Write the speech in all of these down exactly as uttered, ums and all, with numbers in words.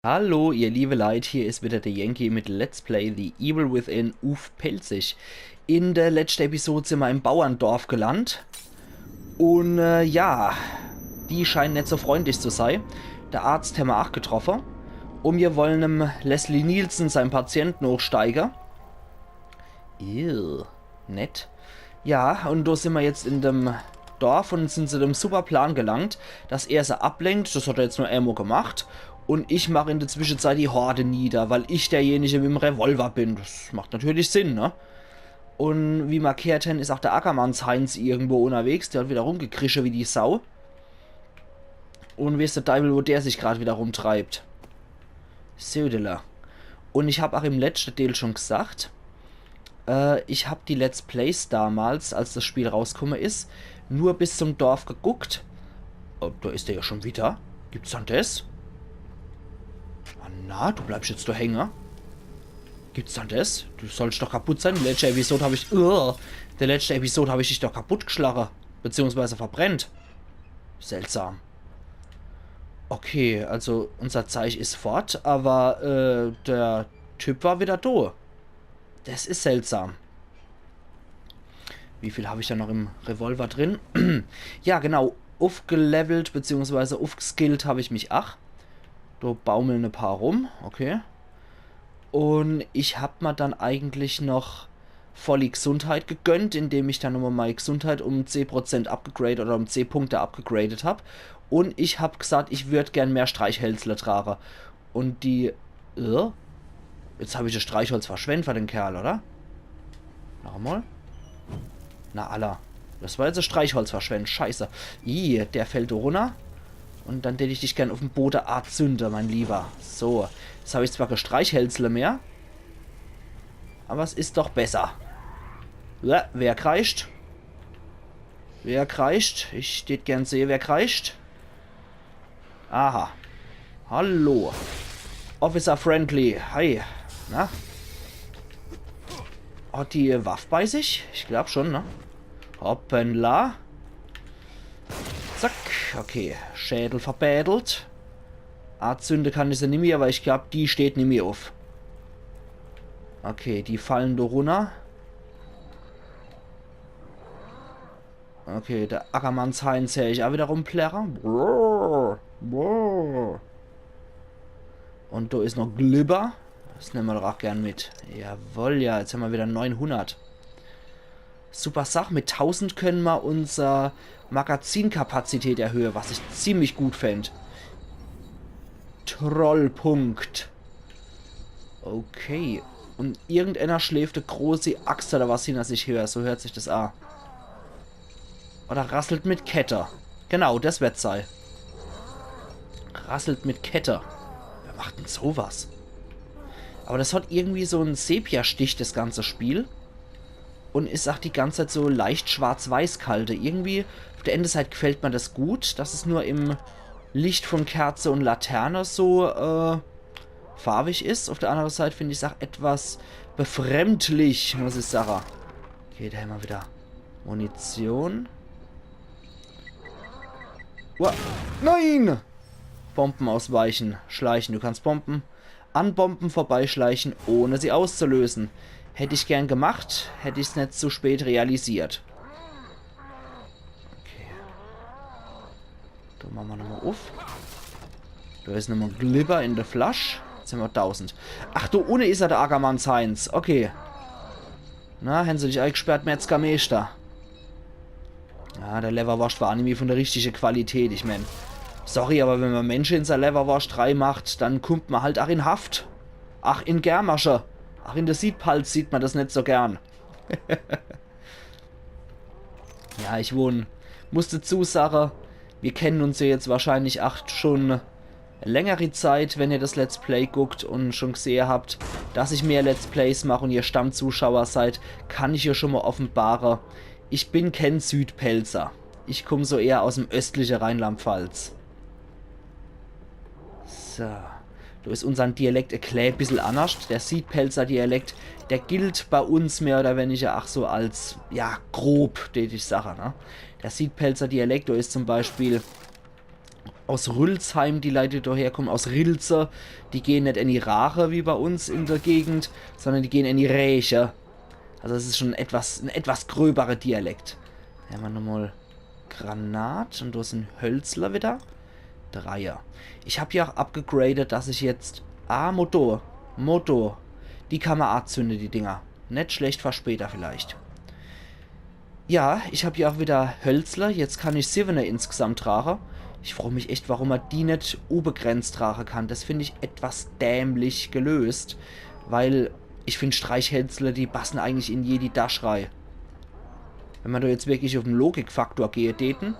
Hallo, ihr liebe Leit, hier is wieder der Yankee mit Let's Play The Evil Within uff Pälzisch. In der letschte Episode sin mer im Bauerndorf gelandt. Un äh, ja, die scheinen net so freundlich zu sei. Der Arzt hämmer ach getroffe. Un mir wollen em Leslie Nielsen sein Patient nochsteige. Ew, nett. Ja, un do sin mer jetzt in dem Dorf un sin zu dem super Plan gelangt, dass er se ablenkt, das hat er jetzt nur emol gemacht, un ich mach in der Zwischenzeit die Horde nieder, weil ich derjenige mit dem Revolver bin. Das macht natürlich Sinn, ne? Un wie mer gheert hen, is ach der Ackermanns Heinz irgendwo unnerwegs, der hat wieder rumgekrische wie die Sau. Un weeß der Deiwel, wo der sich grad wieder rumtreibt. Södele. Un ich hab ach im letschte Deel schon gesagt, äh, ich hab die Let's Plays damals, als das Spiel rauskumme is, nur bis zum Dorf geguckt. Oh, do is er ja schon wieder. Gibt's dann das? Ah, na, du bleibst jetzt do hänge. Gibt's dann das? Du sollst doch kaputt sein. Die letschte Episode hab ich, uh, der letschte Episode hab ich dich doch kaputt geschlage. Beziehungsweise verbrennt. Seltsam. Okay, also unser Zeich is fort, aber äh, der Typ war wieder do. Das is seltsam. Wie viel hab ich da noch im Revolver drin? Ja, genau. Uffgelevelt beziehungsweise uffgeskillt hab ich mich ach. Do baumeln e paar rum. Okay. Un ich hab mer dann eigentlich noch voll die Gesundheit gegönnt, indem ich dann nochmal meine Gesundheit um zehn Prozent upgegradet oder um zehn Punkte upgegradet hab. Un ich hab gesagt, ich würd gern mehr Streichhölzle trage. Un die... Äh? Jetzt hab ich das Streichholz verschwendt für den Kerl, oder? Noch emol. Na, alla. Das war jetzt e Streichholz verschwendt. Scheiße. Ih, der fällt do runner. Un dann tät ich dich gern uff em Bode azünde, mein Lieber. So. Jetzt hab ich zwar kee Streichhölzle mehr. Aber es is doch besser. Ja, wer kreischt? Wer kreischt? Ich tät gern sehe, wer kreischt. Aha. Hallo. Officer Friendly. Hi. Na? Hat die Waff bei sich? Ich glaub schon, ne? Hoppala. Zack. Okay. Schädel verbädelt. Azünde kann ich se nimmi, aber ich glaub, die steht nimmi uff. Okay, die fallen do runner. Okay, der Ackermanns Heinz hör ich ach wieder rumplärre. Brrr, brrr. Un do is noch Glibber. Das nemme mer doch ach gern mit. Jawoll, ja, jetzt hämmer wieder neunhundert. Super Sach, mit tausend könne mer unser Magazinkapazität erhöhe, was ich ziemlich gut fänd. Trollpunkt. Okay. Un irgendeiner schläft e großi Axt oder was hinner sich her. So hört sich das a. Oder rasselt mit Kette. Genau, das werd's sei. Rasselt mit Kette. Wer macht denn sowas? Aber das hat irgendwie so en Sepia-Stich, das ganze Spiel. Un is ach die ganze Zeit so leicht schwarz-weiß ghalte. Irgendwie, uff der eene Seit gfällt mer das gut, dass es nur im Licht von Kerze un Laterne so äh, farbig is. Uff der annere Seit find ich's ach etwas befremdlich, muss ich sage. Okay, do hämmer wieder Munition. Ua-, nein! Bomben ausweichen, schleichen. Du kannst Bomben, an Bomben vorbeischleichen, ohne sie auszulösen. Hätt ich gern gemacht, hätt ich's net zu spät realisiert. Okay. Do mache mer nochmal uff. Do is nochmal Glibber in der Flasch. Jetzt hämmer tausend. Ach, do unne is er, der Ackermanns Heinz. Okay. Na, hän se dich eigsperrt, Metzgermeeschter? Ja, der Lewwerworscht war nimmi von der richtige Qualität, ich mein. Sorry, aber wenn mer Mensche in sei Lewwerworscht reimacht, dann kummt mer halt ach in Haft. Ach, in Germersche. Ach, in der Siedpalz sieht mer das net so gern. Ja, ich wohn, muss dazu sage, wir kennen uns ja jetzt wahrscheinlich ach schon längere Zeit, wenn ihr das Let's Play guckt un schon gsehe habt, dass ich mehr Let's Plays mach un ihr Stammzuschauer seid, kann ich ja schon mal offenbare, ich bin kän Südpälzer. Ich kumm so eher aus'm östliche Rheinland-Pfalz. So. Do is unsern Dialekt e klä bissel annerscht. Der Siedpälzer Dialekt, der gilt bei uns mehr oder weniger ach so als, ja, grob, tät ich sage, ne? Der Siedpälzer Dialekt, do is zum Beispiel aus Rülsheim, die Leit, die do herkommen, aus Rilze, die gehen net in die Raache wie bei uns in der Gegend, sondern die gehen in die Räche. Also es is schon etwas, en etwas gröberer Dialekt. Hemmer nochmal Granat un do sin Hölzler wieder. Dreier. Ich hab ja auch upgegradet, dass ich jetzt... Ah, Motor. Motor. Die kann mer aazünde, die Dinger. Net schlecht für später vielleicht. Ja, ich hab ja auch wieder Hölzler. Jetzt kann ich siwwener insgesamt trage. Ich froo mich echt, warum mer die net unbegrenzt trage kann. Das find ich etwas dämlich gelöst, weil ich find, Streichhölzler, die passen eigentlich in jedi Tasch rei. Wenn mer do jetzt wirklich uff de Logikfaktor gehe däten,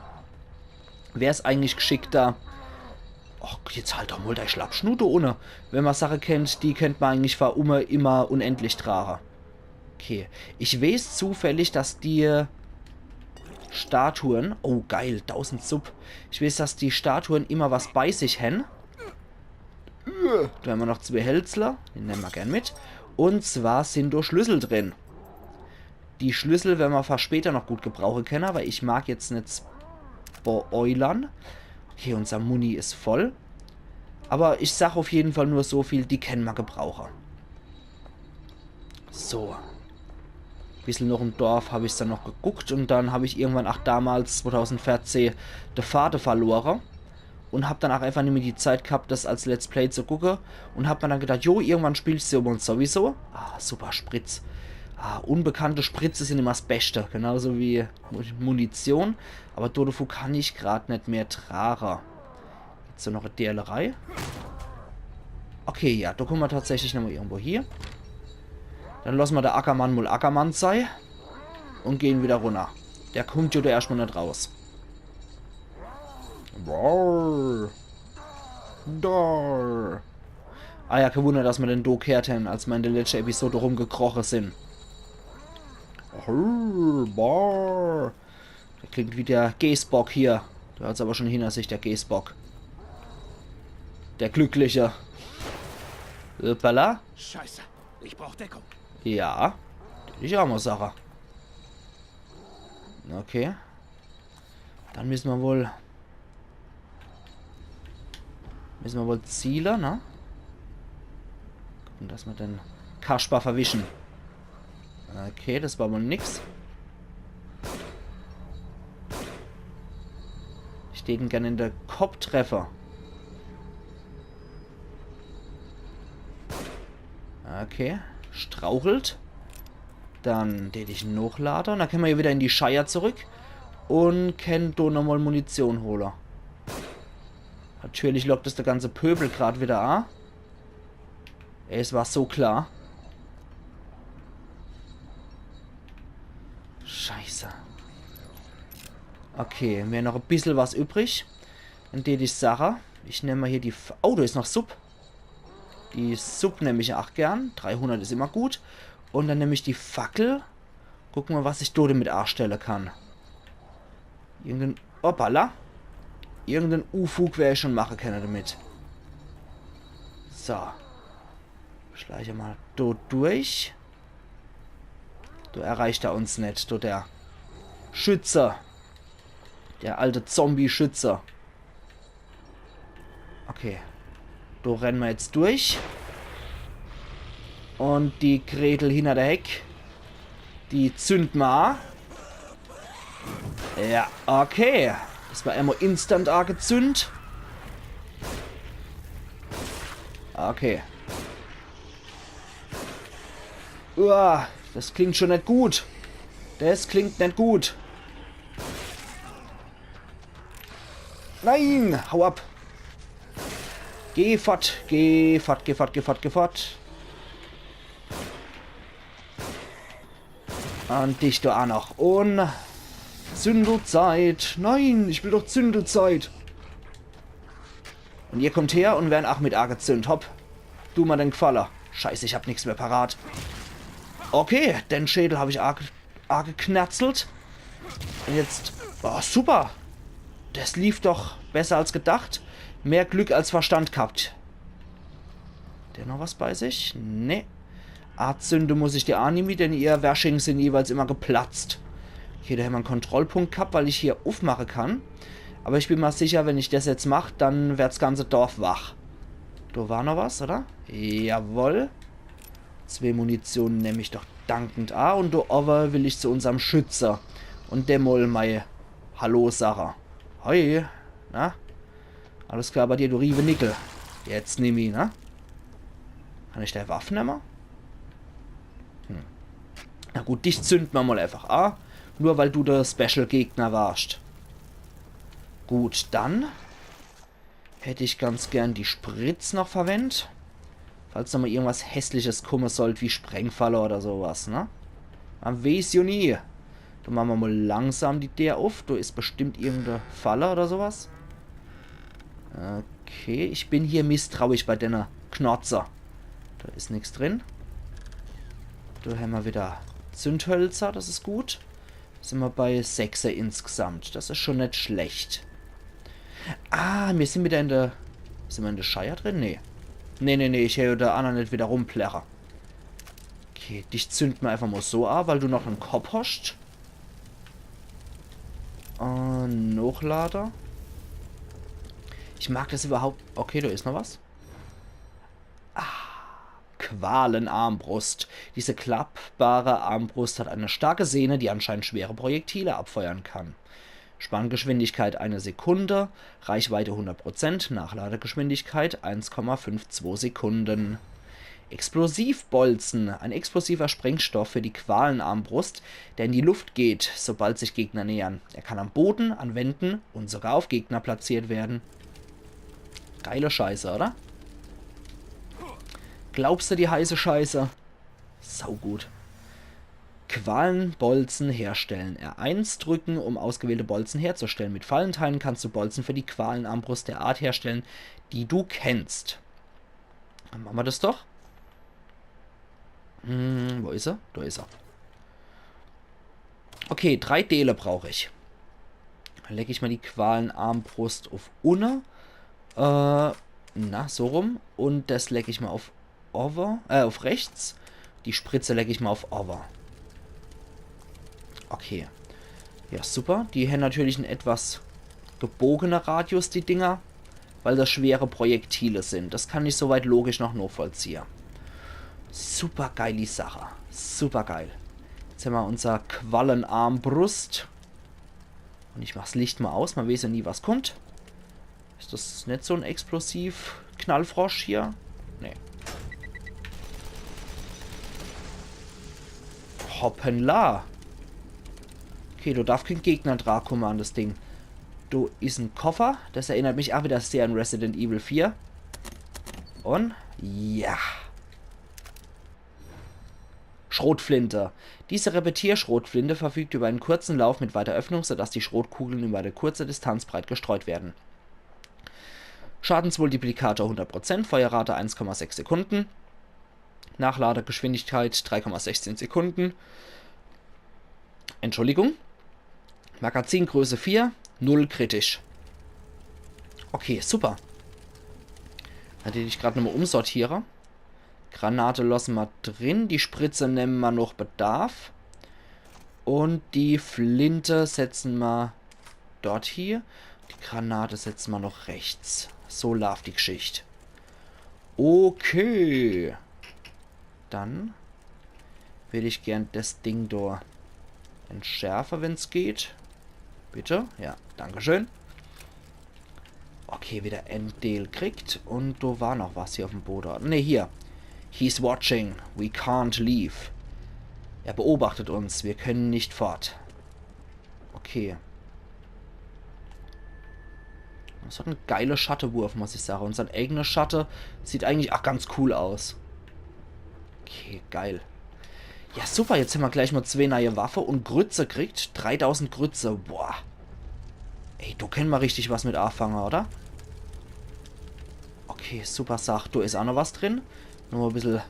wär's eigentlich geschickter... Ach, jetzt halt doch mal dei Schlappschnut do unne. Wenn mer Sache kennt, die kennt mer eigentlich für umme immer unendlich trage. Okay. Ich weeß zufällig, dass die Statuen... Oh, geil, tausend Sub. Ich weeß, dass die Statuen immer was bei sich hän. Do hemmer noch zwee Hölzler. Die nemme mer gern mit. Un zwar sin do Schlüssel drin. Die Schlüssel wern mer für später noch gut gebrauche kenne, weil ich mag jetzt net spoilern. Okay, unser Muni is voll. Aber ich sag uff jeden Fall nur so viel, die kenne mer gebrauche. So. Bissel noch im Dorf hab ich's dann noch geguckt un dann hab ich irgendwann, ach, damals, zweitausendvierzehn, de Fade verlore. Un hab dann auch einfach nimmer die Zeit gehabt, das als Let's Play zu gucke. Un hab mer dann gedacht, jo, irgendwann spiel ich's jo wohl sowieso. Ah, super Spritz. Ah, unbekannte Spritze sin immer s Beschte. Genauso wie Mu-, Munition. Aber do devun kann ich grad net mehr trage. Gibt's do noch e Dealerei? Okay, ja, do kumme mer tatsächlich nochmal irgendwo hie. Dann losse mer de Ackermann mol Ackermann sei. Un gehen wieder runner. Der kummt jo do erscht mol net raus. Brrr. Brrr. Ah ja, kein Wunder, dass mer den do gehört hän, als mer in de letschte Episode rumgekroche sin. Brrr. Brrr. Der klingt wie de Gäsbock hier. Der hat's aber schon hinter sich, de Gäsbock. De Glückliche. Hoppala. Scheiße, ich brauch Deckung. Ja. Dät ich auch mol sache. Okay. Dann misse mer wohl... Misse mer wohl ziele, ne? Gucke, dass mer den Kasper verwische. Okay, das war wohl nix. Ich dät en gern in de Kopp treffe. Okay, strauchelt. Dann dät ich nochlade. Un dann kenne mer jo wieder in die Scheier zurück. Un kenne do nochmal Munition hole. Natürlich lockt das de ganze Pöbel grad wieder a. Ey, es war so klar. Scheiße. Okay, mir noch e bissel was übrig. Dann dät ich sache, ich nemm mol hier die F-, oh, do is noch Supp. Die Supp nemm ich ach gern. Dreihundert is immer gut. Un dann nemm ich die Fackel. Gucke mer, was ich do demit aastelle kann. Irgenden, hoppala. Irgenden Ufug wer ich schon mache kenne demit. So. Schleiche mer do durch. Do erreicht er uns net, do de Schütze. De alte Zombie-Schütze. Okay. Do renne mer jetzt durch. Un die Gretel hinner de Heck, die zünde mer a. Ja, okay. Das war emol instant aagezünd. Okay. Uah, das klingt schon net gut. Das klingt net gut. Nein, hau ab. Geh fort, geh fort, geh fort, geh fort, geh fort. Un dich do ach noch. Un Zündelzeit. Nein, ich will doch Zündelzeit. Un ihr kommt her un werren ach mit aagezünd. Hopp. Du mer den Gfalle. Scheiße, ich hab nix mehr parat. Okay, den Schädel hab ich aage-, aageknatzelt. Un jetzt... Oh, super. Das lief doch besser als gedacht. Mehr Glück als Verstand gehabt. Der noch was bei sich? Nee. Aazünde muss ich die ach nimmi, denn ihr Wersching sin jeweils immer geplatzt. Okay, do hämmer en Kontrollpunkt gehabt, weil ich hier uffmache kann. Aber ich bin ma sicher, wenn ich des jetzt mach, dann werd's ganze Dorf wach. Do war noch was, oder? Jawoll. Zwee Munition nemm ich doch dankend a. Un do owwe will ich zu unserm Schütze. Un dem mol mei Hallo sache. Hoi. Na? Alles klar bei dir, du Riewenickel? Jetzt nimm i, ne? Kann ich dei Waff nemme? Hm. Na gut, dich zünd ma mol einfach a. Nur weil du de Special-Gegner warst. Gut, dann hätt ich ganz gern die Spritz noch verwendt. Falls noch mol irgendwas Hässliches kumme sollt, wie Sprengfalle oder so was, ne? Mer weeß jo nie. Do mache mer mol langsam die Deer uff. Do is bestimmt irgend e Falle oder so was. Okay, ich bin hier misstrauisch bei denne Knorzer. Do is nix drin. Do hämmer wieder Zündhölzer, des is gut. Sin mer bei sechse insgesamt. Des is schon net schlecht. Ah, mir sin wieder in de... Sin mer in de Scheier drin? Nee. Nee, nee, nee, ich heer do aa net wieder rumplärre. Okay, dich zünd mer einfach mol so a, weil du noch en Kopp hoscht. Äh, Nochlader. Ich mag des überhaupt... Okay, do is noch was. Qualenarmbrust. Diese klappbare Armbrust hat eine starke Sehne, die anscheinend schwere Projektile abfeuern kann. Spanngeschwindigkeit eine Sekunde, Reichweite hundert Prozent, Nachladegeschwindigkeit eins Komma fünf zwei Sekunden. Explosivbolzen, ein explosiver Sprengstoff für die Qualenarmbrust, der in die Luft geht, sobald sich Gegner nähern. Er kann am Boden, an Wänden und sogar auf Gegner platziert werden. Geile Scheiße, oder? Glaubst du die heiße Scheiße? Saugut. Qualenbolzen herstellen. R eins drücken, um ausgewählte Bolzen herzustellen. Mit Fallen teilen kannst du Bolzen für die Qualenarmbrust der Art herstellen, die du kennst. Dann mache mer des doch. Hm, wo is er? Do is er. Okay, drei Deele brauch ich. Dann leg ich mol die Qualenarmbrust uff unne. Äh, na, so rum. Un des leg ich mol uff owwe, äh, uff rechts. Die Spritze leg ich mol uff owwe. Okay. Ja, super. Die hän natürlich en etwas gebogene Radius, die Dinger. Weil des schwere Projektile sin. Des kann ich soweit logisch noch nochvollziehe. Super geili Sache. Super geil. Jetzt hämmer unser Qualenarmbrust. Un ich mach's Licht mol aus. Mer weeß jo nie, was kummt. Is des net so en Explosiv-Knallfrosch hier? Nee. Hoppala. Okay, do darf kee Gegner dra kumme an des Ding. Do is en Koffer. Des erinnert mich aa wieder sehr an Resident Evil vier. Un ja. Schrotflinte. Diese Repetierschrotflinte verfügt über einen kurzen Lauf mit weiter Öffnung, sodass die Schrotkugeln über eine kurze Distanz breit gestreut werden. Schadensmultiplikator hundert Prozent, Feuerrate eins Komma sechs Sekunden, Nachladegeschwindigkeit drei Komma sechzehn Sekunden. Entschuldigung. Magazingröße vier, null kritisch. Okay, super. Dann dät ich grad nochmol umsortiere. Granate losse mer drin. Die Spritze nemme mer noch Bedarf. Un die Flinte setze mer dort hie. Die Granate setze mer noch rechts. So laaft die Gschicht. Okay. Dann würd ich gern des Ding do entschärfe, wenn's geht. Bitte? Ja, dankeschön. Okay, wieder en Deel kriegt. Un do war noch was hier uffm Bode. Ne, hier. He's watching. We can't leave. Er beobachtet uns. Wir können nicht fort. Okay. Des hat en geiler Schattewurf, muss ich sage. Un sein eigener Schatte sieht eigentlich aa ganz cool aus. Okay, geil. Ja, super, jetzt hämmer gleich mol zwee neie Waffe un Grütze kriegt. Dreidausend Grütze, boah. Ey, do kenne mer richtig was mit aafange, oder? Okay, super Sach. Do is aa noch was drin. Nochmol e bissel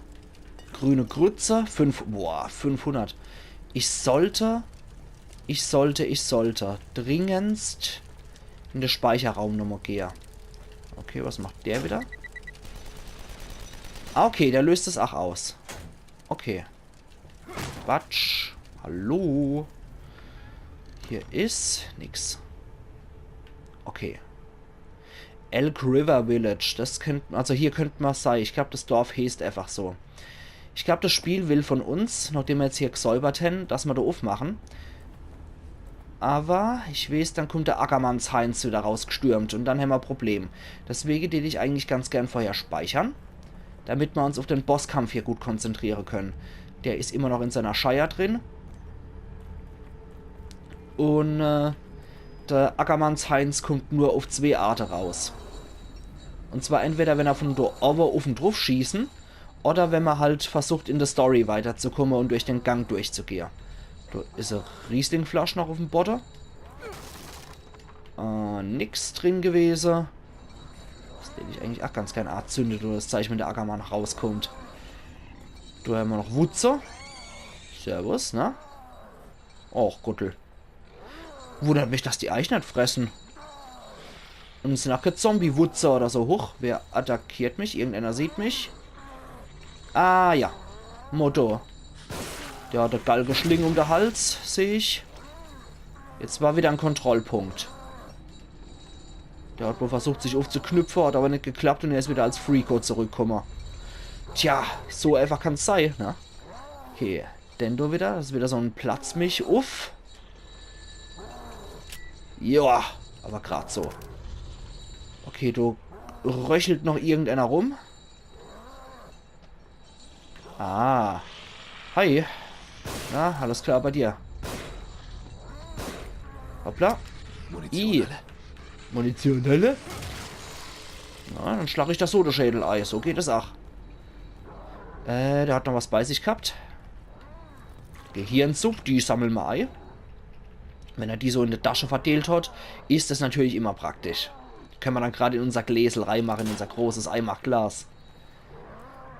grüne Grütze. Fünf, boah, fünfhundert. Ich sollt, ich sollt, ich sollt dringendst in de Speicherraum nochmol gehe. Okay, was macht der wieder? Ah, okay, der löst es aa aus. Okay. Quatsch. Hallo. Hier is nix. Okay. Elk River Village. Das könnt, also hier könnt ma sei. Ich glaub, das Dorf heeßt einfach so. Ich glaub, das Spiel will von uns, nachdem ma jetzt hier gesäubert hen, dass ma do uffmachen. Aber ich weeß, dann kummt der Ackermanns Heinz wieder rausgestürmt und dann hämmer e Problem. Deswege tät ich eigentlich ganz gern vorher speichern, damit ma uns uff den Bosskampf hier gut konzentriere können. Der is immer noch in seiner Scheier drin. Und äh, der Ackermanns Heinz kummt nur uff zwee Arte raus. Und zwar entweder, wenn er von do owwe uff en druff schießen, oder wenn ma halt versucht, in der Story weiterzukommen und durch den Gang durchzugehe. Do is e Rieslingflasch noch uffm Bodde. Äh, nix drin gewese. Das tät ich eigentlich ach ganz gern azünde, do das Zeich, wenn der Ackermann rauskummt. Do hämmer noch Wutze. Servus, ne? Och, Guttel. Wundert mich, dass die eich net fressen. Und es sind ach kee Zombie-Wutze oder so. Huch, wer attackiert mich? Irgendeiner sieht mich. Ah ja. Motto. Der hat e Galgeschling um de Hals, seh ich. Jetzt war wieder en Kontrollpunkt. Der hat wohl versucht, sich uffzuknüpfe, hat aber net geklappt und er is wieder als Freako zurückkomme. Tja, so einfach kann's sei, ne? Okay, den do wieder. Das is wieder so en Platz mich uff. Ja, aber grad so. Okay, do röchelt noch irgendeiner rum. Ah. Hi. Na, alles klar bei dir? Hoppla. Munition, I. Alle? Munition, alle? Na, dann schlag ich das so de Schädel ei. So geht es ach. Äh, der hat noch was bei sich gehabt. Gehirnsupp, die sammle ma ei. Wenn er die so in de Tasche verdeelt hat, is das natürlich immer praktisch. Könne ma dann grad in unser Gläsel reimache, in unser großes Eimachglas.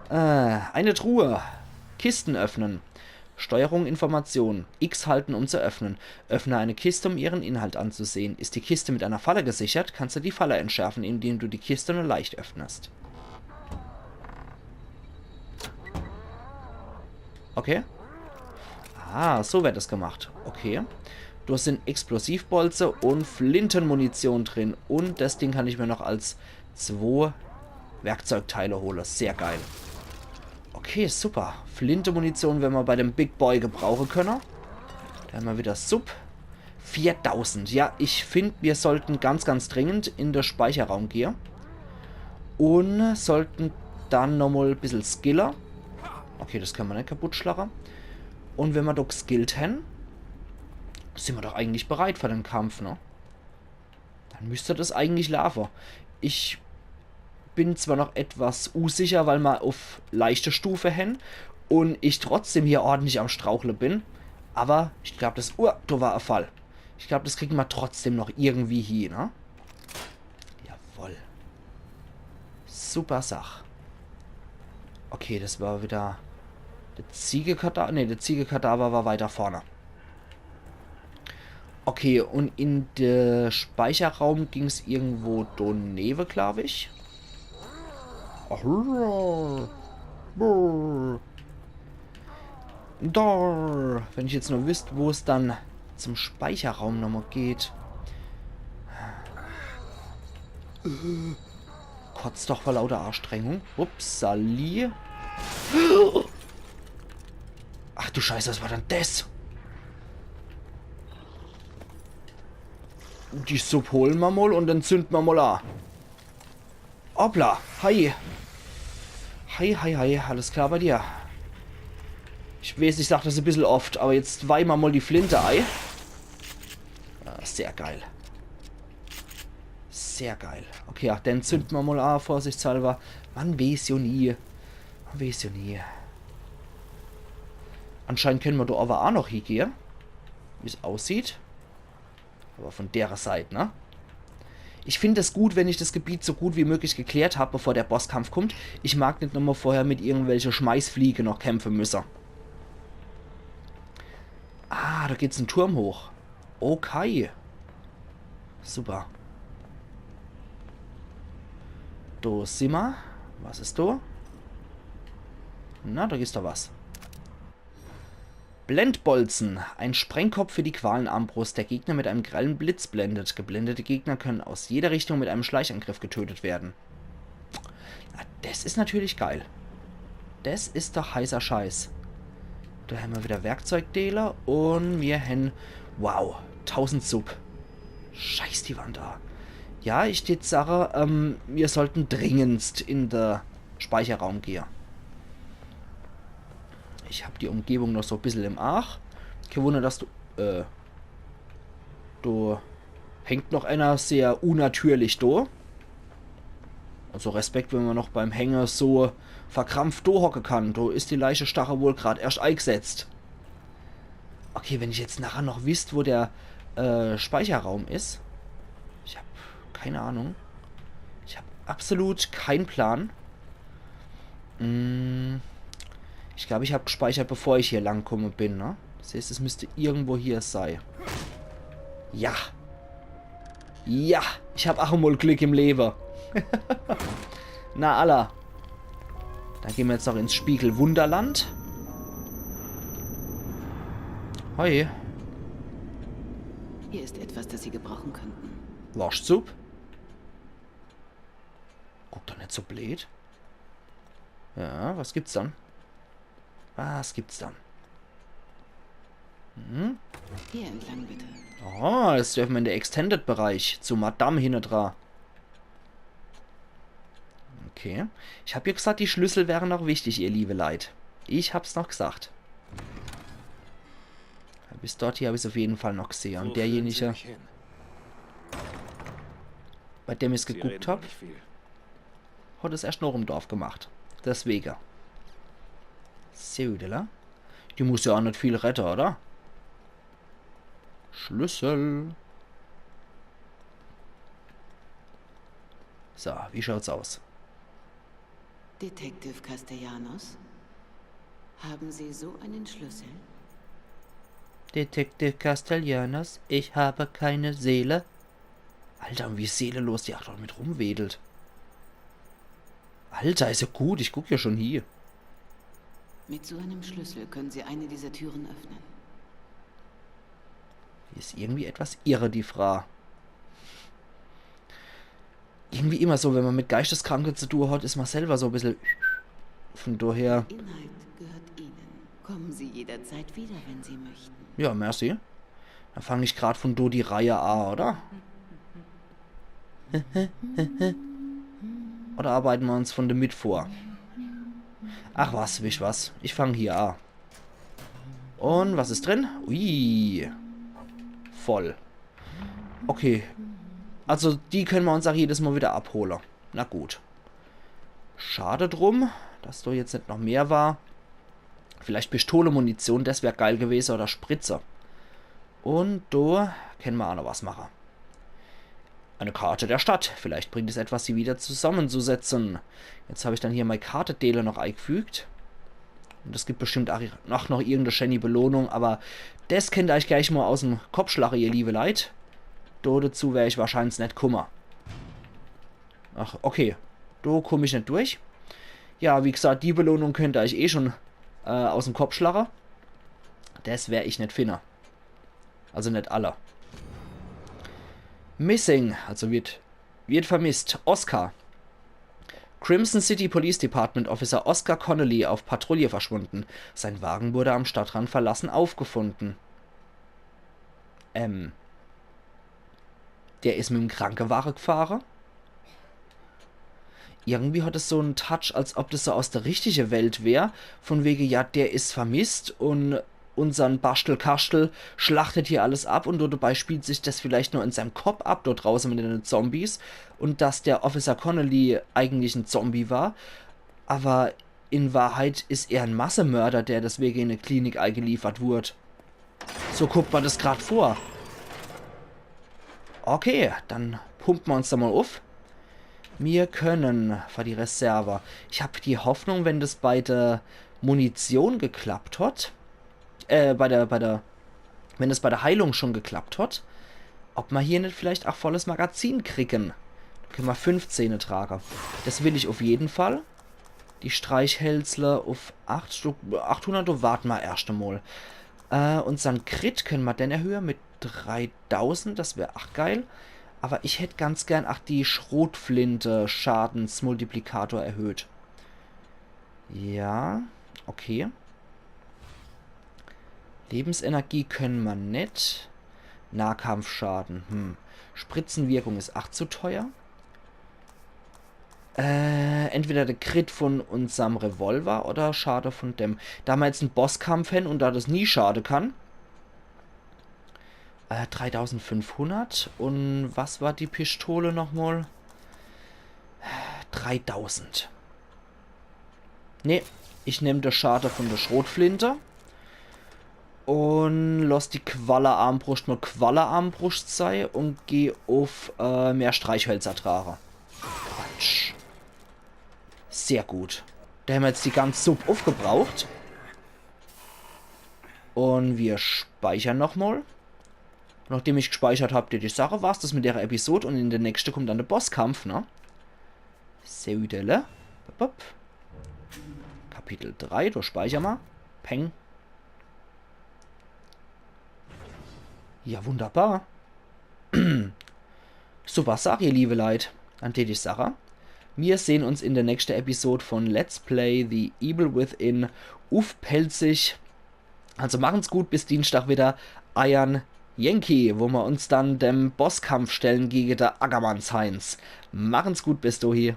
Äh, eine Truhe. Kisten öffnen. Steuerung, Information. X halten, um zu öffnen. Öffne eine Kiste, um ihren Inhalt anzusehen. Ist die Kiste mit einer Falle gesichert, kannst du die Falle entschärfen, indem du die Kiste nur leicht öffnest. Okay. Ah, so wird das gemacht. Okay. Do sind Explosivbolze und Flintenmunition drin. Und das Ding kann ich mir noch als zwo Werkzeugteile hole. Sehr geil. Okay, super. Flinte-Munition, wenn ma bei dem Big Boy gebrauche könne. Dann hämmer wieder Sub. Viertausend. Ja, ich find, mir sollten ganz, ganz dringend in de Speicherraum gehe. Und sollten dann nochmal e bissel skille. Okay, das könne ma net kaputt schlache. Und wenn ma doch geskillt hen, sind ma doch eigentlich bereit für den Kampf, ne? Dann müsst das eigentlich laafe. Ich bin zwar noch etwas unsicher, weil ma uff leichte Stufe hen und ich trotzdem hier ordentlich am Strauchle bin, aber ich glaub, das, oh, do war e Fall. Ich glaub, das kriegen ma trotzdem noch irgendwie hie, ne? Jawoll. Super Sach. Okay, das war wieder de Ziegekadaver. Ne, de Ziegekadaver war weiter vorne. Okay, und in de Speicherraum ging's irgendwo do newe, glaub ich. Aha. Brr. Do, wenn ich jetzt nur wüsst, wo es dann zum Speicherraum nochmal geht. Kotzt doch vor lauter Anstrengung. Upsali. Ach du Scheiße, was war denn das? Die Supp hole ma mal und dann zünde ma mal a. Hoppla, hi. Hi, hi, hi, alles klar bei dir? Ich weiß, ich sag das e bissel oft, aber jetzt weih ma mal die Flinte ei. Ah, sehr geil. Sehr geil. Okay, ach, dann zünde ma mal a, vorsichtshalber. Man weiß jo nie. Man weiß jo nie. Anscheinend könne ma do aber a noch hiegehe. Wie's aussieht. Aber von dere Seit, ne? Ich find es gut, wenn ich das Gebiet so gut wie möglich geklärt hab, bevor der Bosskampf kommt. Ich mag net nochmal vorher mit irgendwelche Schmeißfliege noch kämpfe müsse. Ah, da geht's en Turm hoch. Okay. Super. Do simmer. Was is do? Na, da gibt's doch was. Blendbolzen. Ein Sprengkopf für die Qualenarmbrust, der Gegner mit einem grellen Blitz blendet. Geblendete Gegner können aus jeder Richtung mit einem Schleichangriff getötet werden. Na, des is natürlich geil. Des is doch heißer Scheiß. Do hämmer wieder Werkzeugdeele un mir hän, wow, tausend Sub. Scheiß die Wand a. Ja, ich tät sage, ähm, mir sollten dringendst in de Speicherraum gehe. Ich hab die Umgebung noch so bissel im Aach. Kee Wunner, dass do, äh, do hängt noch ener sehr unnatürlich do. Also Respekt, wenn mer noch beim Hänge so verkrampft do hocke kann. Do is die Leichestarre wohl grad erscht eigsetzt. Okay, wenn ich jetzt nachher noch wisst, wo der, äh, Speicherraum is. Ich hab keine Ahnung. Ich hab absolut kein Plan. Mm, ich glaub, ich hab gespeichert, bevor ich hier lang kumme bin, ne? Das heißt, es müsst irgendwo hier sei. Ja. Ja, ich hab ach emol Glick im Lewe. Na, alla. Dann gehn mer jetzt noch ins Spiegelwunderland. Hoi. Hier ist etwas, das Sie gebrauchen könnten. Worschtsupp? Guck doch net so bleed. Ja, was gibt's dann? Was gibt's dann? Hm? Hier entlang bitte. Oh, jetzt dürfen wir in den Extended-Bereich zu Madame hinnedra. Okay. Ich hab ja gesagt, die Schlüssel wären noch wichtig, ihr liebe Leit. Ich hab's noch gesagt. Bis dort hier hab ich's auf jeden Fall noch gesehen. Und derjenige, bei dem ich's geguckt hab, hat es erst noch im Dorf gemacht. Deswege. Södele. Die muss ja auch net viel rette, oder? Schlüssel. So, wie schaut's aus? Detective Castellanos? Haben Sie so einen Schlüssel? Detective Castellanos, ich habe keine Seele. Alter, und wie seelelos die ach doch mit rumwedelt. Alter, is ja gut, ich guck ja schon hier. Mit so einem Schlüssel können Sie eine dieser Türen öffnen. Die is irgendwie etwas irre, die Frau. Irgendwie immer so, wenn man mit Geisteskranke zu tun hat, is man selber so ein bisschen. Von daher. Inhalt gehört Ihnen. Kommen Sie jederzeit wieder, wenn Sie möchten. Ja, merci. Dann fang ich grad von do die Reihe an, oder? Oder arbeiten wir uns von der Mitte vor? Ach was, wisst was? Ich fang hier an. Und was is drin? Ui. Voll. Okay. Also, die können wir uns auch jedes Mal wieder abholen. Na gut. Schade drum, dass do jetzt net noch mehr war. Vielleicht Pistole-Munition, das wär geil gewesen, oder Spritze. Und do können wir auch noch was machen. Eine Karte der Stadt. Vielleicht bringt es etwas, sie wieder zusammenzusetzen. Jetzt hab ich dann hier meine Kartedeele noch eingefügt. Und es gibt bestimmt auch noch, noch irgendeine schöne Belohnung, aber das könnt ihr euch gleich mal aus dem Kopf schlagen, ihr liebe Leit. Do dazu wär ich wahrscheinlich net kummer. Ach, okay. Do kumm ich net durch. Ja, wie gesagt, die Belohnung könnt ihr euch eh schon, äh, aus dem Kopf schlagen. Das wär ich net finne. Also net alle. Missing, also wird, wird vermisst. Oscar. Crimson City Police Department Officer Oscar Connolly auf Patrouille verschwunden. Sein Wagen wurde am Stadtrand verlassen aufgefunden. Ähm. Der is mit dem Krankewagen gefahren. Irgendwie hat es so einen Touch, als ob das so aus der richtigen Welt wär. Von wegen, ja, der is vermisst und unsern Baschtel Kaschtel schlachtet hier alles ab und dabei spielt sich das vielleicht nur in seinem Kopf ab, dort draußen mit den Zombies. Und dass der Officer Connolly eigentlich ein Zombie war. Aber in Wahrheit is er ein Massenmörder, der deswegen in eine Klinik eingeliefert wurde. So guckt man das grad vor. Okay, dann pumpen wir uns da mal auf. Wir können für die Reserve. Ich hab die Hoffnung, wenn das bei der Munition geklappt hat, äh, bei der, bei der, wenn das bei der Heilung schon geklappt hat, ob man hier nicht vielleicht auch volles Magazin kriegen. Da können wir fünfzehn tragen. Das will ich auf jeden Fall. Die Streichhölzle auf acht Stück, achthundert, da warten wir erst einmal. Äh, unsern Crit könne ma dann erhöhe mit dreidausend, das wär ach geil. Aber ich hätt ganz gern ach die Schrotflinte Schadensmultiplikator erhöht. Ja, okay. Lebensenergie könne ma net. Nahkampfschaden, hm. Spritzenwirkung is ach zu teuer. Äh, entweder de Crit von unserm Revolver oder Schade von dem. Da ma jetzt en Bosskampf hen und da das nie schade kann. Äh, dreidausendfünfhundert. Und was war die Pistole nochmal? Dreidausend. Nee, ich nehm de Schade von der Schrotflinte. Und lass die Qualle-Armbruscht mal Qualle-Armbruscht sei und geh auf, äh, mehr Streichhölzer trage. Quatsch. Sehr gut. Da hämmer jetzt die ganze Supp aufgebraucht. Und wir speichern nochmal. Nachdem ich gespeichert hab, die, die Sache, war's das mit der Episode und in der nächste kommt dann der Bosskampf, ne? Seudele. Bop, bop. Kapitel drei, da speichern ma. Peng. Ja, wunderbar. So was sag ihr, liebe Leit, an die, die Sache. Wir sehen uns in der nächsten Episode von Let's Play The Evil Within uff Pälzisch. Also machen's gut, bis Dienstag wieder. Eiern Yankee, wo ma uns dann dem Bosskampf stellen gegen der Ackermanns Heinz. Machen's gut, bis dohi.